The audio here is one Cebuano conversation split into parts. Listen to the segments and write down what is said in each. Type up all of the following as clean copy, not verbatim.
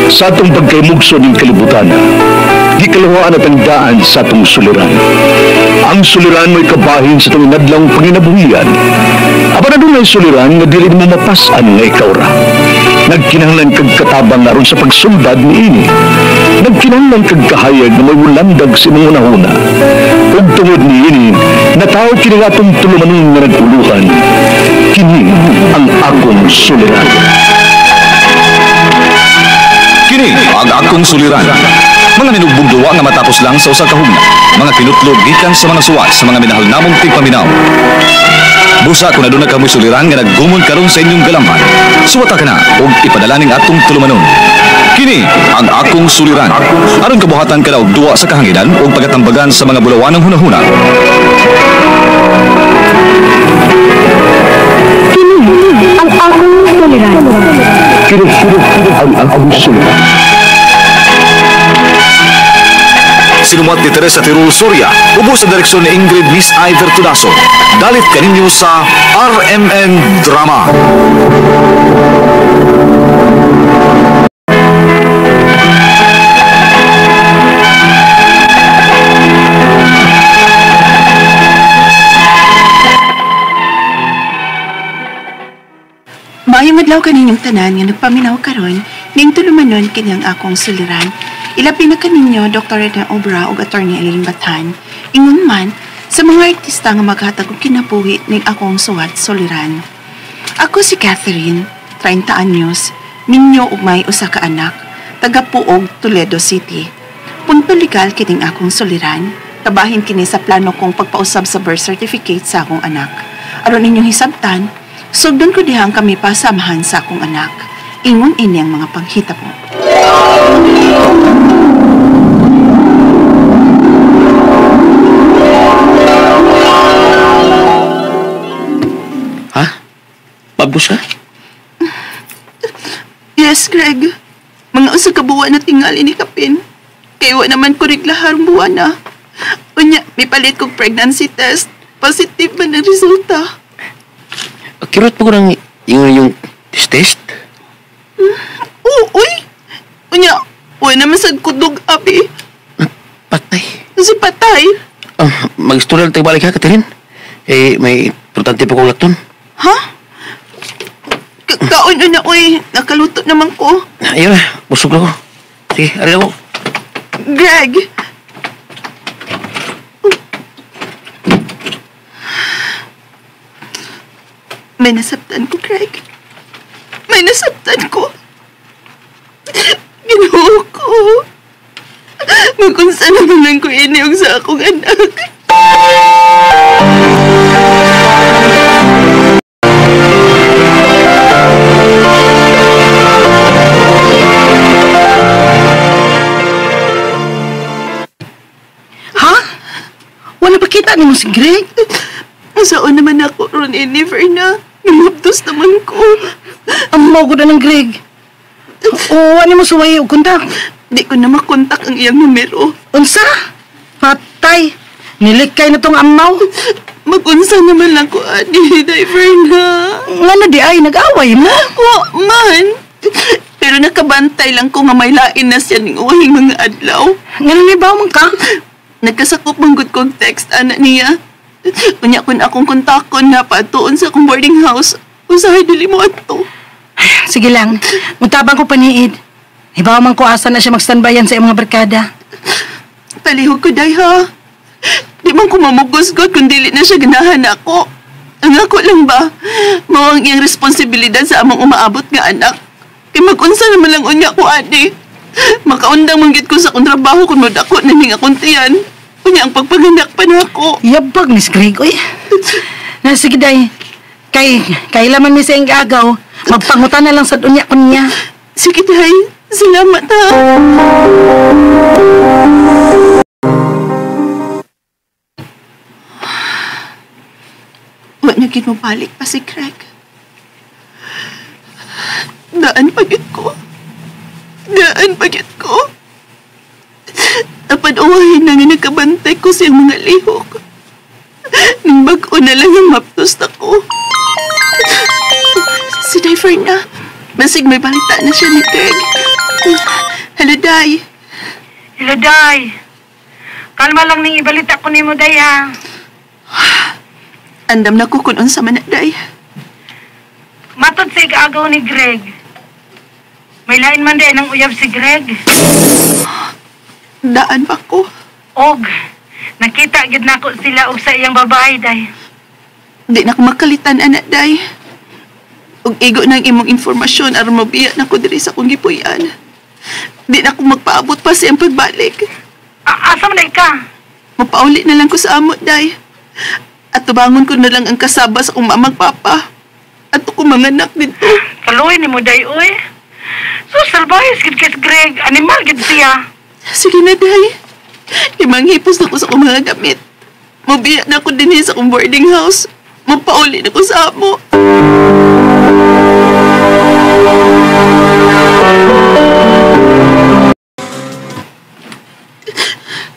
Sa atong pagkaymugso ning kalibutan, gikaluhaan at ang daan sa atong suliran. Ang suliran mo'y kabahin sa itong inadlang panginabuhian. Apan adunay suliran nga dili mo mapas-an nga ikaw ra. Nagkinahanglan kag katabang aron sa pagsuldad niini. Nagkinahanglan kag kahayag nga may mulandag sa imong hunahuna. Ug tungod niini, natawo kini nga atong tulumanon nga nag-uluhan. Kini ang akong suliran. Kini ang akong suliran. Mga minugbong duwa nga matapos lang sa usa ka hugna. Mga kinutlog gikan sa mga suwat sa mga minahal namong tigpaminaw. Busa kung aduna kamoy suliran nga naggumon karon sa inyong galamhan. Suwata ka na og ipadala ning atong tulumanon. Kini ang akong suliran. Aron kabuhatan ka na og duwa sa kahanginan ug pagatambagan sa mga bulawanong hunahuna. Kini ang akong suliran. Kini ang akong suliran. Sinumuat ni Teresa Tirul Soria, ubos sa direksyon ni Ingrid Miss Iver Tudaso. Dalit kaninyo sa RMN Drama. Maayong adlaw kaninyong tanan nga nagpaminaw karon ning tulumanon kini ang akong suliran. Ilabi na kaninyo Dr. Edna Obra ug Attorney Eileen Bathan. Ingon man sa mga artista nga maghatag og kinabuhi ning akong suwat suliran. Ako si Catherine, 30 anyos, minyo ug may usa ka anak, taga Puog, Toledo City. Punto legal kining akong suliran, tabahin kini sa plano kong pagpausab sa birth certificate sa akong anak. Aron inyong hisabtan, sugdon ko dihang kami pasamahan sa akong anak. Ingon ini ang mga panghitabo. Ha? Pabos ka? Yes, Greg. Mga usa ka buwan na tingali ni Kapin. Kay wa naman ko reglaharong buwan na. Unya, may palit kong pregnancy test. Positive man ang resulta. Kirot po ko ng yung test? Oo, uy! Unya, uy naman sa kudog, abi. Patay. Si patay? Mag-istorya lang tayo balik ha, Catherine. Eh, may importante pa kong lakton. Ha? Kaon na, uy. Nakaluto naman ko. Ayun na, busog na ko. Sige, alin ako. Greg! May nasabtan ko, Greg. May nasabtan ko. Ginoo ko. Magunsa naman lang ko iniyog sa akong anak. Ha? Wala pa kita ni mo si Greg? Saan naman ako ron ini, Verna? Namabdos naman ko. Amaw ko na ng Greg. O, ano mo suway o kontak? Di ko na makontak ang iyang numero. Unsa? Patay. Nilikay na tong amaw. Magunsa naman lang ko, ani, Verna. Nga na di ay, nag-away mo? Wa man. Pero nakabantay lang ko nga may lain na siya ning uwahing mga adlaw. Nga na nibaw man ka? Nagkasakop manggod kong text, anak niya. Unya kun akong kontakon na patuon sa akong boarding house. Usahay dili mo ato. Sige lang, mutabang ko paniid. Ibaw man ko asa na siya magstandbayan sa imong mga barkada. Palihog ko, day ha. Di man ko mamugos-god kung dili na siya ganahan ako. Ang ako lang ba, mao ang iyang responsibilidad sa among umaabot nga anak. Kay mag-unsa naman lang unya ko, ate. Makaundang manggit ko sa akong trabaho kung madako na ning akong tiyan. Unya ang pagpanganak pa na ako. Yabag, Miss Greg, uy. Na, sige, day. Kay, kailaman mi sa iyong agaw, magpangutan na lang sa unya ko niya. Sige, day. Salamat, ha. Wa na gid mo balik pa si Craig. Daan pagit ko. Daan pagit ko. Apan uwahin na nga nagkabantay ko sa mga lihok. Nang bag-o na lang ang maptos ako. Si Diver na. Masig may balita na siya ni Greg. Hello, Day. Hello, Day. Kalma lang ning ibalita ko nimo, Day, ha. Andam na ko kung unsa man na, Day. Matod sa igaagaw ni Greg. May lain man day ng uyab si Greg. Daan pa ko. Og, nakita gid nako sila og sa iyang babae, Day. Di na ko makalitan, anak, Day. Og igo ng imong informasyon aron mabiya na ko diri sa akong gipuy-an. Di na ko magpaabot pa sa iyang pagbalik. Asa man ka? Mapauli na lang ko sa amo, Day. At tubangon ko na lang ang kasaba sa akong mamang papa. At ko manganak dito. Kaluoy ni mo, Day, uy. So, salbahis gid kay Greg. Animal gid siya. Sige na, Day. Imanghipos na ko sa akong mga gamit. Mabiya na ko dinhi sa akong boarding house. Mapauli na ko sa amo.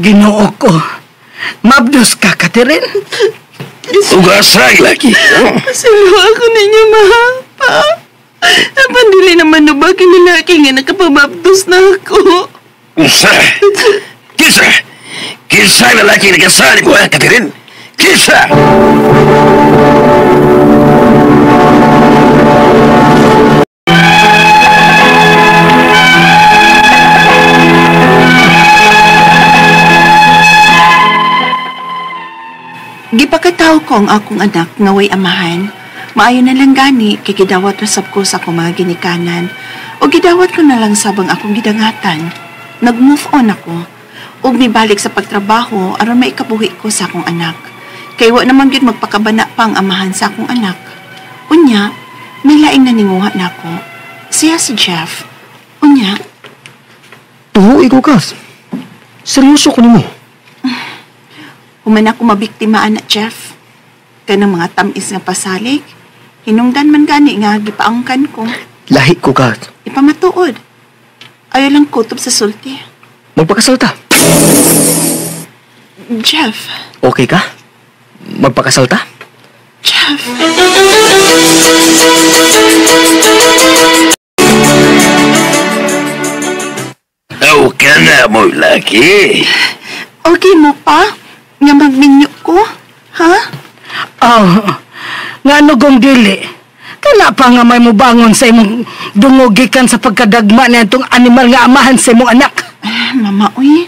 Ginoo ko. Mabdos ka, Catherine. Ugasay lagi. Pasalo ako ninyo, ma. Pa. Apan dili naman na ba kinilaki nga nakapamabdos na ako. Usa. Kisa. Kisa lalaki nakasali ko, ha, Catherine? Kisa! Gipakataw ko ang akong anak nga way amahan. Maayo na lang gani kay gidawat rasab ko sa akong mga ginikanan o gidawat ko na lang sabang akong gidangatan. Nag-move on ako ug mibalik sa pagtrabaho aron maikabuhi ko sa akong anak. Kay wa naman gyud magpakabana pa ang amahan sa akong anak. Unya, may laing naninguha nako. Siya si Jeff. Unya, Tuhuy ko, Kas. Seryoso ko nimo. Human ako mabiktima, anak Jeff. Kanang mga tamis nga pasalig, hinungdan man gani nga gipaangkan ko. Lahi ko, Kas. Ipamatuod. Ayaw lang kutob sa sulti. Magpakasal ta. Jeff. Okay ka? Magpakasal ta? Jeff. Okay na mo, laki. Okay mo pa? Nga magminyo ko? Ha? Oh, nga ano kong dili. Kana pa nga may mubangon sa imong dungogikan sa pagkadagma na itong animal nga amahan sa imong anak. Ay, mama, uy.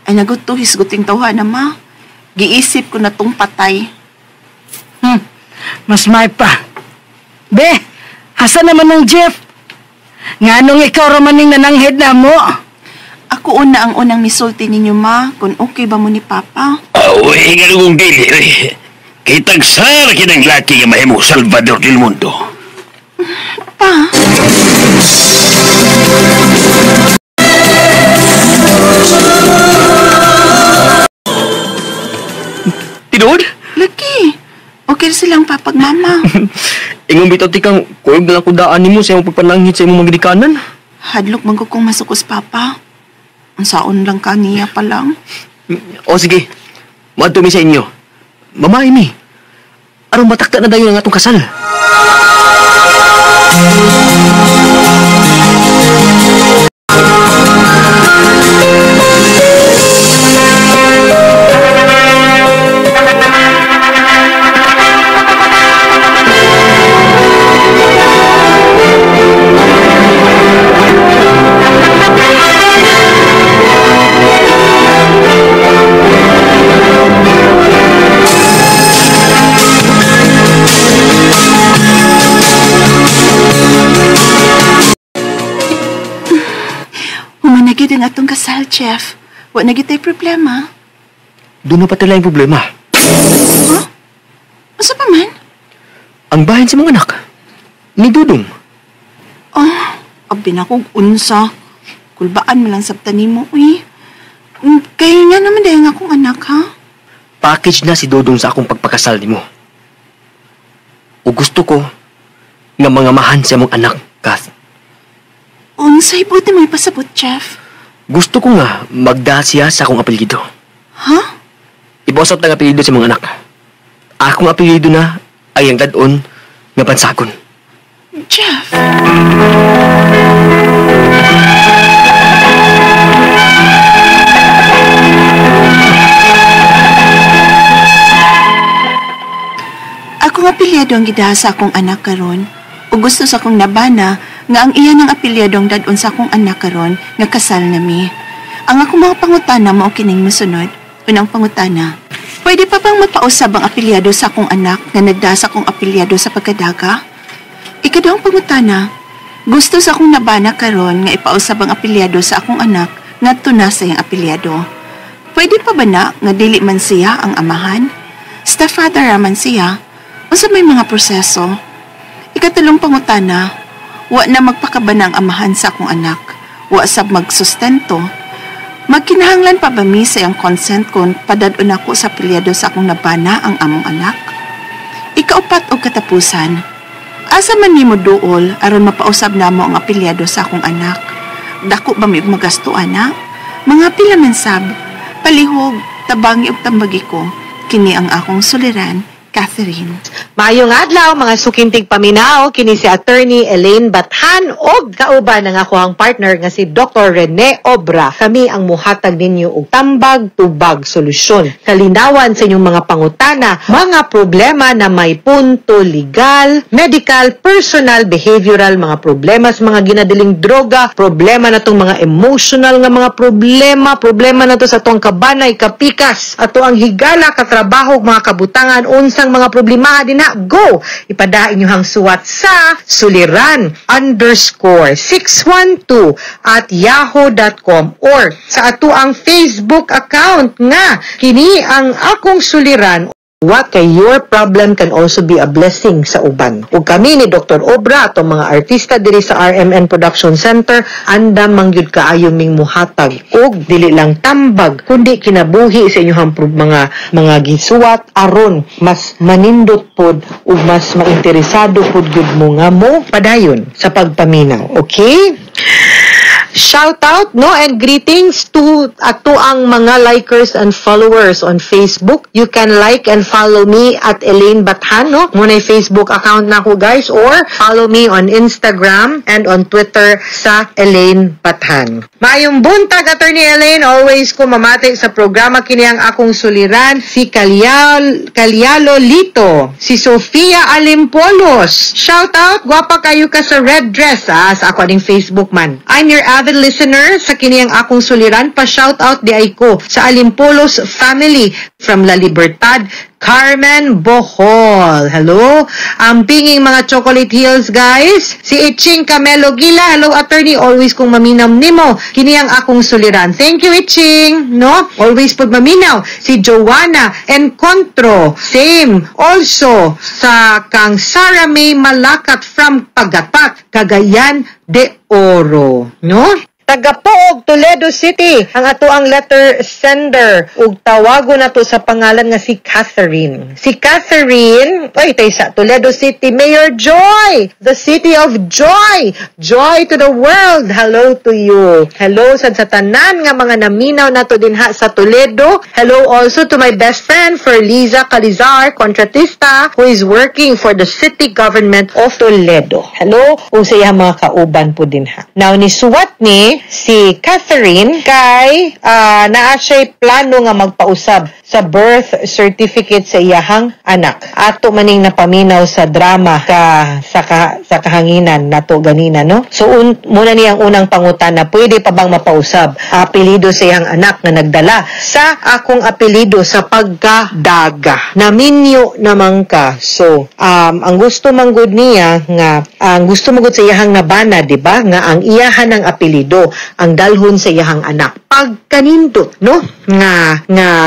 Ay, naguto, hisguting tawha na, ma. Giisip ko na tong patay. Mas may pa. Be, asa naman ang Jeff? Nga nung ikaw ramaning nananghed na mo? Ako una ang unang misulti ninyo, ma, kung okay ba mo ni Papa. Uy, nga nung dili. Kitag sara kinang laki nga mahimo Salvador del Mundo. Pa? Tinuod? Laki, okay silang papag mama. Ingon bitaw tikang kuyog na lang ko daan nimo sa imong pagpananghit sa imong mga ginikanan. Hadlok man ko kung masukos, Papa. Ang saon lang ka niya pa lang. O sige, maadto mi sa inyo. Mama, mi. Aron matakta na dayon ang atong kasal. Humanagid ang atong kasal, Jeff. Wa na gitay problema. Doon na patila yung problema. Huh? Asa pa man? Ang bahin sa mga anak. Ni Dudong. Oh, abi na kong unsa. Kulbaan mo lang sabta nimo, uy. Kaya nga naman dahil nga akong anak, ha? Package na si Dudong sa akong pagpakasal nimo. O gusto ko nga mga mahan sa mong anak, Kath. Unsay buti mo ipasabot, Jeff? Gusto ko nga magda siya sa akong apelyido. Ha? Huh? Ibosot ang apelyido sa mga anak. Akong apelyido na ay ang dadon nga pansagon. Jeff! Apelyado ang gidaha sa akong anak karon ug gusto sa akong nabana nga ang iya ng apelyado ang dad-on sa akong anak karon nga kasal nami. Ang akong mga pangutana mao kining mosunod. Unang pangutana: pwede pa bang mapausab ang apelyado sa akong anak nga nagdaha sa akong apelyado sa pagkadaga? Ikaduhang pangutana: gusto sa akong nabana karon nga ipausab ang apelyado sa akong anak ngadto na sa iyang apelyado. Pwede pa ba na nga dili man siya ang amahan? Stepfather raman siya. Unsa may mga proseso? Ikatulong pangutana: wa na magpakabana ang amahan sa akong anak. Wa sab magsustento. Magkinahanglan pa ba mi sa iyang consent kung padad-on ako sa apelyado sa akong nabana ang among anak? Ikaupat o katapusan: asa man nimo duol aron mapausab namo ang apelyado sa akong anak? Dako ba mi og magasto ana? Mga pila man sab? Palihog, tabangi og tambagi ko. Kini ang akong suliran, Catherine. Maayong adlaw, mga suking tigpaminaw, kini si Attorney Elaine Bathan og kauban ang akoang partner nga si Dr. Rene Obra. Kami ang muhatag ninyo og tambag tubag solusyon. Kalinawan sa inyong mga pangutana, mga problema na may punto legal, medical, personal, behavioral, mga problema sa mga ginadiling droga, problema na tong mga emotional nga mga problema, problema na to sa atong kabanay, kapikas, ato ang higala, katrabaho, mga kabutangan, unsang mga problema dinha, go! Ipada inyong suwat sa suliran_612@yahoo.com or sa ato ang Facebook account nga kini ang akong suliran. What kay your problem can also be a blessing sa uban. Ug kami ni Dr. Obra, atong mga artista diri sa RMN Production Center, andam mangyud kaayo ming muhatag og dili lang tambag kundi kinabuhi sa inyong mga gisuwat aron mas manindot pod ug mas mainteresado pod gyud mo nga mo padayon sa pagpaminaw. Okay? Shout out, no, and greetings to ato ang mga likers and followers on Facebook. You can like and follow me at Elaine Bathan, no? Mao na Facebook account nako, guys, or follow me on Instagram and on Twitter sa Elaine Bathan. Maayong buntag, Attorney Elaine, always ko mamati sa programa, kini ang akong suliran, si Kalyalo Lito, si Sofia Alimpolos. Shout out, gwapa kayo ka sa red dress, ah, sa ako aning Facebook man. I'm your avid listener sa kini ang akong suliran, pa shout out di ay ko sa Alimpolos family from La Libertad, Carmen, Bohol. Hello? Ang pinging mga chocolate hills, guys. Si Itching Camelo Gila. Hello, Attorney. Always kong maminaw nimo. Kini ang akong suliran. Thank you, Itching. No? Always pud maminaw. Si Joanna Encontro. Same. Also, sa kang Sarah May Malakat from Pagatat, Cagayan de Oro. No? Taga-Poog, Toledo City, ang ato ang letter sender. Ug tawago na to sa pangalan nga si Catherine. Si Catherine, ay, tay sa Toledo City, Mayor Joy, the city of joy. Joy to the world. Hello to you. Hello sad sa tanan nga mga naminaw nato dinha sa Toledo. Hello also to my best friend, Ferliza Calizar, kontratista, who is working for the city government of Toledo. Hello, ug sa iyang mga kauban po dinha. Now, nisuwat ni si Catherine kay naa siya'y plano nga magpausab sa birth certificate sa iyahang anak. Ato maning napaminaw sa drama ka sa kahanginan nato ganina, no? So muna niyang unang pangutana, pwede pa bang mapausab apelyido sa iyang anak nga nagdala sa akong apelyido sa pagkadaga? Naminyo naman ka. So ang gusto manggod niya nga ang gusto manggod sa iyahang nabana, di ba, nga ang iyahan ng apelyido ang dalhon sa iyahang anak. Pagkanindot, no, nga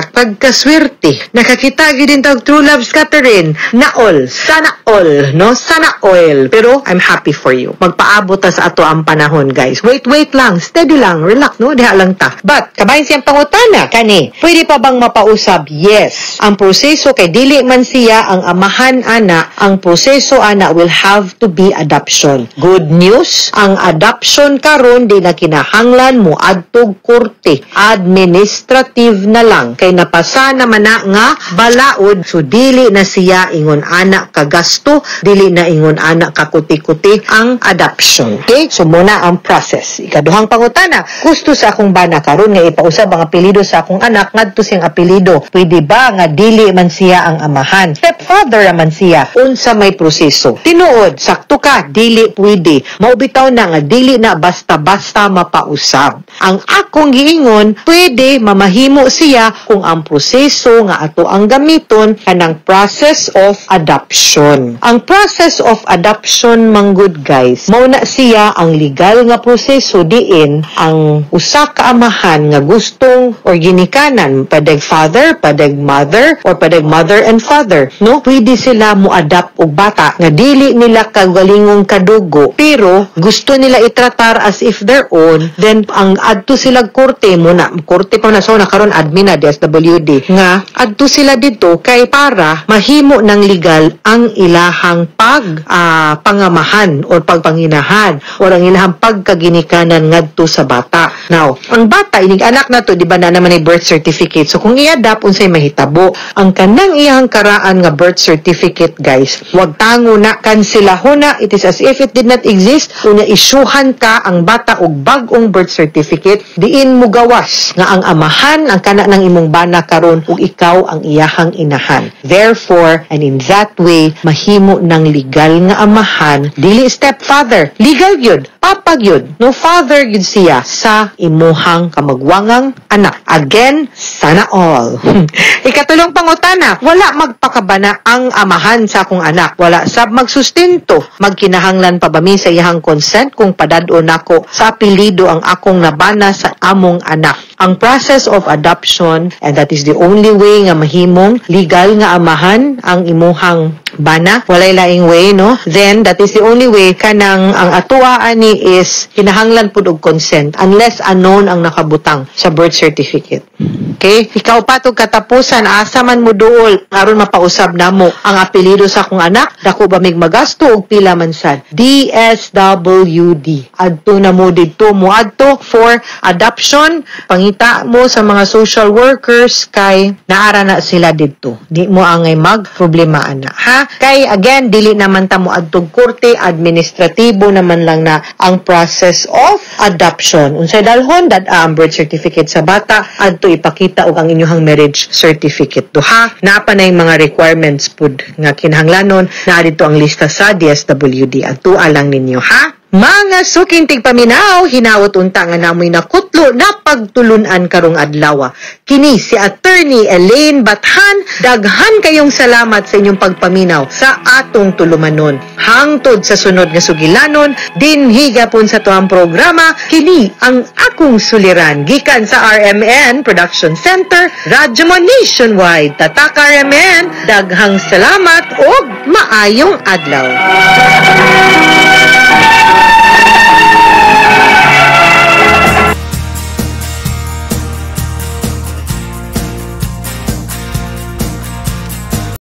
pagkaswerte nakakita gyud din tag true love, Catherine. Na all, sana all, no, sana oil. Pero I'm happy for you. Magpaabot ta sa ato ang panahon, guys. Wait, wait lang, steady lang, relax, no, diha lang ta. But kabahin siyang pangutana kani, pwede pa bang mapausab? Yes. Ang proseso kay dili man siya ang amahan ana, ang proseso ana will have to be adoption. Good news, ang adoption karon di na kinahanglan mo adtog korte, administrative na lang kay napasa Usa naman na nga balaod. So dili na siya ingon ana kagasto, dili na ingon ana kakuti-kuti ang adoption. Okay? So muna ang process. Ikaduhang pangutana, gusto sa akong bana karon nga ipausab ang apelyido sa akong anak ngadto siyang apelyido. Pwede ba nga dili man siya ang amahan? Stepfather man siya. Unsa may proseso? Tinuod, sakto ka, dili pwede. Mao bitaw na nga dili na basta-basta mapausab. Ang akong giingon, pwede mamahimo siya kung ang proseso nga ato ang gamiton kanang process of adoption. Ang process of adoption manggod, guys, mao na siya ang legal nga proseso diin ang usa ka amahan nga gustong or ginikanan, padag father, padag mother, or padag mother and father, no? Pwede sila mo adapt og bata nga dili nila kagalingong kadugo pero gusto nila itratar as if their own. Then ang adto sila korte mo na, korte pa na, so na karon admin na DSWD, nga adto sila dito kay para mahimo ng legal ang ilahang pag pangamahan or pagpanginahan or ang ilahang pagkaginikanan ngadto sa bata. Now, ang bata inig anak na to, di ba, na naman ay birth certificate? So kung i-adapt, unsay mahitabo? Ang kanang iyang karaan nga birth certificate, guys, wag tango na, kanselahon na. It is as if it did not exist. Unya isyuhan ka ang bata og bag-ong birth certificate diin mo gawas nga ang amahan ang kana ng imong bana karon ug ikaw ang iyahang inahan. Therefore, and in that way, mahimo ng legal nga amahan, dili stepfather, legal yun, papa gyud, no, father gyud siya sa imuhang kamagwangang anak. Again, sana all. Ikatulong pangutana, wala magpakabana ang amahan sa akong anak. Wala sab magsustento. Magkinahanglan pa ba mi sa iyahang consent kung padad-on nako sa apelyido ang akong nabana sa among anak? Ang process of adoption, and that is the only way nga mahimong legal nga amahan ang imuhang bana, walay laing way, no? Then that is the only way. Kanang ang atoa ani is kinahanglan pud og consent unless unknown ang nakabutang sa birth certificate. Okay? Ikaupat ug katapusan, asa man mo duol aron mapausab namo ang apelyido sa akong anak? Dako ba mig magasto og pila man sad? DSWD. Adto na mo didto, mo adto for adoption. Pangita mo sa mga social workers kay naara na sila didto. Di mo angay mag problema ana, ha? Kay again, dili naman ta mo adtog korte, administratibo naman lang na ang process of adoption. Unsay dalhon? Dad-a ang birth certificate sa bata adto, ipakita og ang inyong marriage certificate. Duha naa pa na yung mga requirements pud nga kinahanglanon na dito ang lista sa DSWD. Adto lang ninyo, ha? Mga suking tigpaminaw, hinawot unta nga namoy nakutlo na pagtulunan karong adlaw. Kini si Attorney Elaine Bathan, daghan kayong salamat sa inyong pagpaminaw sa atong tulumanon. Hangtod sa sunod nga sugilanon, dinhi gapon sa tuang programa, kini ang Akong Suliran, gikan sa RMN Production Center, Radyo Mo Nationwide. Tatak RMN, daghang salamat og maayong adlaw.